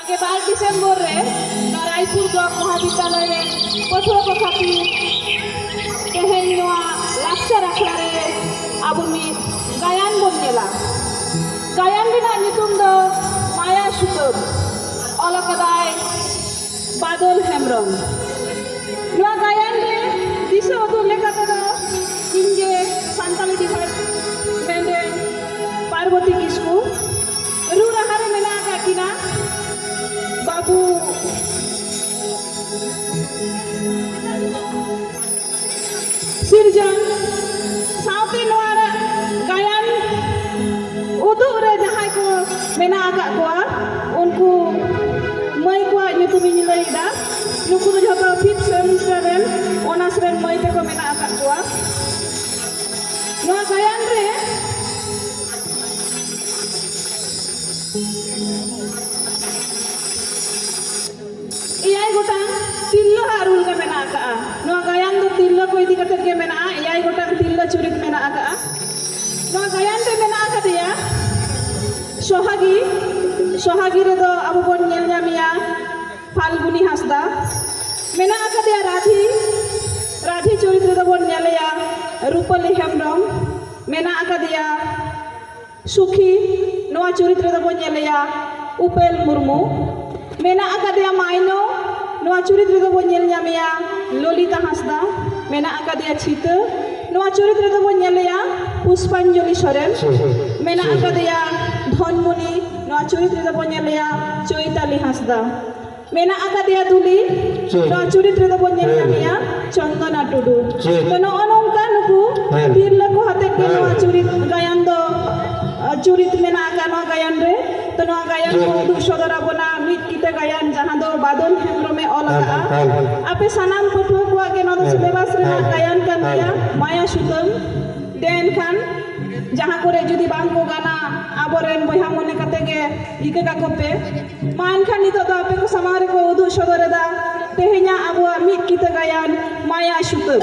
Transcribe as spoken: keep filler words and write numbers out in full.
ᱜᱮᱞ ᱵᱟᱨ ᱰᱤᱥᱮᱢᱵᱚᱨ ᱨᱮ ᱱᱚᱣᱟ ᱨᱟᱭᱯᱩᱨ ᱵᱞᱚᱠ ᱢᱚᱦᱟᱵᱤᱫᱽᱫᱟᱞᱚᱭ ᱨᱮ ᱯᱟᱹᱴᱷᱩᱣᱟᱹ ᱠᱚ ᱠᱷᱟᱹᱛᱤᱨ ᱛᱮᱦᱮᱧ ᱱᱚᱣᱟ ᱞᱟᱠᱪᱟᱨ ᱟᱠᱷᱲᱟ ᱨᱮ ᱟᱵᱚ ᱢᱤᱫ ᱜᱟᱭᱟᱱ ᱵᱚᱱ ᱧᱮᱞᱟ᱾ ᱜᱟᱭᱟᱱ ᱨᱮᱱᱟᱜ ᱧᱩᱛᱩᱢ ᱫᱚ ᱢᱟᱭᱟ ᱥᱩᱛᱟᱹᱢ, ᱚᱞ ᱟᱠᱟᱫᱟᱭ ᱵᱟᱫᱚᱞ ᱦᱮᱢᱵᱨᱚᱢ᱾ ᱱᱚᱣᱟ ᱜᱟᱭᱟᱱ ᱨᱮ ᱫᱤᱥᱟᱹ ᱩᱫᱩᱜ ᱞᱮᱠᱟ ᱛᱮᱫᱚ ᱤᱧ ᱜᱮ ᱥᱟᱱᱛᱟᱲᱤ ᱰᱤᱯᱟᱨᱴᱢᱮᱱᱴ ᱨᱮᱱ ᱯᱟᱨᱵᱚᱛᱤ ᱠᱤᱥᱠᱩ, ᱨᱩ ᱨᱟᱦᱟ ᱨᱮ ᱢᱮᱱᱟᱜ ᱟᱠᱟᱫ ᱠᱤᱱᱟ ᱵᱟᱹᱵᱩ ᱥᱤᱨᱡᱚᱱ, ᱥᱟᱶᱛᱮ ᱱᱚᱣᱟ ᱨᱮ ᱜᱟᱭᱟᱱ ᱩᱫᱩᱜ ᱨᱮ ᱡᱟᱦᱟᱸᱭ ᱠᱚ ᱢᱮᱱᱟᱜ ᱟᱠᱟᱫ ᱠᱚᱣᱟ, ᱩᱱᱠᱩ ᱢᱟᱹᱭ ᱠᱚᱣᱟᱜ ᱧᱩᱛᱩᱢ ᱤᱧ ᱞᱟᱹᱭ ᱮᱫᱟ᱾ ᱱᱩᱠᱩ ᱫᱚ ᱡᱷᱚᱛᱚ ᱯᱷᱤᱯᱛᱷ ᱥᱮᱢᱤᱥᱴᱟᱨ ᱨᱮᱱ ᱚᱱᱟᱨᱥ ᱨᱮᱱ ᱢᱟᱹᱭ ᱛᱟᱠᱚ ᱢᱮᱱᱟᱜ ᱟᱠᱟᱫ ᱠᱚᱣᱟ᱾ ᱱᱚᱣᱟ ᱜᱟᱭᱟᱱ ᱨᱮ ᱮᱭᱟᱭ ᱜᱚᱴᱟᱝ ᱛᱤᱨᱞᱟᱹ ᱟᱜ ᱨᱩᱞ ᱜᱮ ᱢᱮᱱᱟᱜ ᱟᱠᱟᱫᱼᱟ᱾ ᱱᱚᱣᱟ ᱜᱟᱭᱟᱱ ᱫᱚ ᱛᱤᱨᱞᱟᱹ ᱠᱚ ᱤᱫᱤ ᱠᱟᱛᱮ ᱜᱮ ᱢᱮᱱᱟᱜᱼᱟ᱾ ᱮᱭᱟᱭ ᱜᱚᱴᱟᱝ ᱛᱤᱨᱞᱟᱹ ᱪᱩᱨᱤᱛ ᱢᱮᱱᱟᱜ ᱟᱠᱟᱫᱼᱟ᱾ ᱱᱚᱣᱟ ᱜᱟᱭᱟᱱ ᱨᱮ ᱢᱮᱱᱟᱜ ᱟᱠᱟᱫᱮᱭᱟ ᱥᱚᱦᱟᱜᱤ᱾ ᱥᱚᱦᱟᱜᱤ ᱨᱮᱫᱚ ᱟᱵᱚ ᱵᱚᱱ ᱧᱮᱞ ᱧᱟᱢᱮᱭᱟ ᱯᱷᱟᱞᱜᱩᱱᱤ ᱦᱟᱸᱥᱫᱟ᱾ ᱢᱮᱱᱟᱜ ᱟᱠᱟᱫᱮᱭᱟ ᱨᱟᱫᱷᱤ᱾ ᱨᱟᱫᱷᱤ ᱪᱩᱨᱤᱛ ᱨᱮᱫᱚ ᱵᱚᱱ ᱧᱮᱞᱮᱭᱟ ᱨᱩᱯᱟᱞᱤ ᱦᱮᱢᱵᱨᱚᱢ᱾ ᱢᱮᱱᱟᱜ ᱟᱠᱟᱫᱮᱭᱟ ᱥᱩᱠᱷᱤ, ᱱᱚᱣᱟ ᱪᱩᱨᱤᱛ ᱨᱮᱫᱚ ᱵᱚᱱ ᱧᱮᱞᱮᱭᱟ ᱩᱯᱮᱞ ᱢᱩᱨᱢᱩ᱾ ᱢᱮᱱᱟᱜ ᱟᱠᱟᱫᱮᱭᱟ ᱢᱟᱭᱱᱚ, ᱱᱚᱣᱟ ᱪᱩᱨᱤᱛ ᱨᱮᱫᱚ ᱵᱚᱱ ᱧᱮᱞ ᱧᱟᱢᱮᱭᱟ ᱞᱚᱞᱤᱛᱟ ᱦᱟᱸᱥᱫᱟ᱾ ᱢᱮᱱᱟᱜ ᱟᱠᱟᱫᱮᱭᱟ ᱪᱷᱤᱛᱟᱹ, ᱱᱚᱣᱟ ᱪᱩᱨᱤᱛ ᱨᱮᱫᱚ ᱵᱚᱱ ᱧᱮᱞᱮᱭᱟ ᱯᱩᱥᱯᱟᱧᱡᱚᱞᱤ ᱥᱚᱨᱮᱱ᱾ ᱢᱮᱱᱟᱜ ᱟᱠᱟᱫᱮᱭᱟ ᱫᱷᱚᱱᱢᱩᱱᱤ, ᱱᱚᱣᱟ ᱪᱩᱨᱤᱛ ᱨᱮᱫᱚ ᱵᱚᱱ ᱧᱮᱞᱮᱭᱟ ᱪᱳᱭᱛᱟᱞᱤ ᱦᱟᱸᱥᱫᱟ᱾ ᱢᱮᱱᱟᱜ ᱟᱠᱟᱫᱮᱭᱟ ᱫᱩᱞᱤ, ᱪᱮᱫ? ᱱᱚᱣᱟ ᱪᱩᱨᱤᱛ ᱨᱮᱫᱚ ᱵᱚᱱ ᱧᱮᱞ ᱦᱮᱸ᱾ ᱧᱟᱢᱮᱭᱟ ᱪᱚᱱᱫᱚᱱᱟ ᱴᱩᱰᱩ᱾ ᱪᱮᱫ? ᱛᱚ, ᱱᱚᱜᱼᱚ ᱱᱚᱝᱠᱟ ᱱᱩᱠᱩ ᱦᱮᱸ᱾ ᱛᱤᱨᱞᱟᱹ ᱠᱚ ᱦᱟᱛᱮᱫ ᱜᱮ ᱦᱮᱸ᱾ ᱱᱚᱣᱟ ᱪᱩᱨᱤᱛ ᱜᱟᱭᱟᱱ ᱫᱚ, ᱟ, ᱪᱩᱨᱤᱛ ᱢᱮᱱᱟᱜ ᱟᱠᱟᱫ ᱱᱚᱣᱟ ᱜᱟᱭᱟᱱ ᱨᱮ᱾ ᱛᱚ, ᱱᱚᱣᱟ ᱜᱟᱭᱟᱱ ᱠᱚ ᱪᱮᱫ? ᱩᱫᱩᱜ ᱥᱚᱫᱚᱨ ᱟᱵᱚᱱᱟ ᱢᱤᱫ ᱠᱤᱛᱟᱹ ᱜᱟᱭᱟᱱ, ᱡᱟᱦᱟᱸ ᱫᱚ ᱵᱟᱫᱚᱞ ᱦᱮᱢᱵᱨᱚᱢᱮ ᱚᱞ ᱦᱮᱸ, ᱟᱠᱟᱫᱼᱟ᱾ ᱦᱮᱸ᱾ ᱟᱯᱮ ᱥᱟᱱᱟᱢ ᱯᱟᱹᱴᱷᱩᱣᱟᱹ ᱠᱚᱣᱟᱜ ᱜᱮ ᱱᱚᱣᱟ ᱫᱚ ᱦᱮᱸ, ᱥᱤᱞᱮᱵᱟᱥ ᱨᱮᱱᱟᱜ ᱦᱮᱸ᱾ ᱜᱟᱭᱟᱱ ᱠᱟᱱ ᱦᱮᱸ᱾ ᱜᱮᱭᱟ, ᱢᱟᱭᱟ ᱥᱩᱛᱟᱹᱢ᱾ ᱫᱮ ᱮᱱᱠᱷᱟᱱ ᱡᱟᱦᱟᱸ ᱠᱚᱨᱮ ᱡᱩᱫᱤ ᱵᱟᱝ ᱠᱚ ᱜᱟᱱᱟ, ᱟᱵᱚᱨᱮᱱ ᱵᱚᱭᱦᱟ ᱢᱚᱱᱮ ᱠᱟᱛᱮ ᱜᱮ ᱤᱠᱟᱹ ᱠᱟᱠᱚ ᱯᱮ᱾ ᱢᱟ ᱮᱱᱠᱷᱟᱱ ᱱᱤᱛᱚᱜ ᱫᱚ ᱟᱯᱮ ᱠᱚ ᱥᱟᱢᱟᱝ ᱨᱮᱠᱚ ᱩᱫᱩᱜ ᱥᱚᱫᱚᱨ ᱮᱫᱟ ᱛᱮᱦᱮᱧᱟᱜ ᱟᱵᱚᱣᱟᱜ ᱢᱤᱫ ᱠᱤᱛᱟᱹ ᱜᱟᱭᱟᱱ, ᱢᱟᱭᱟ ᱥᱩᱛᱟᱹᱢ᱾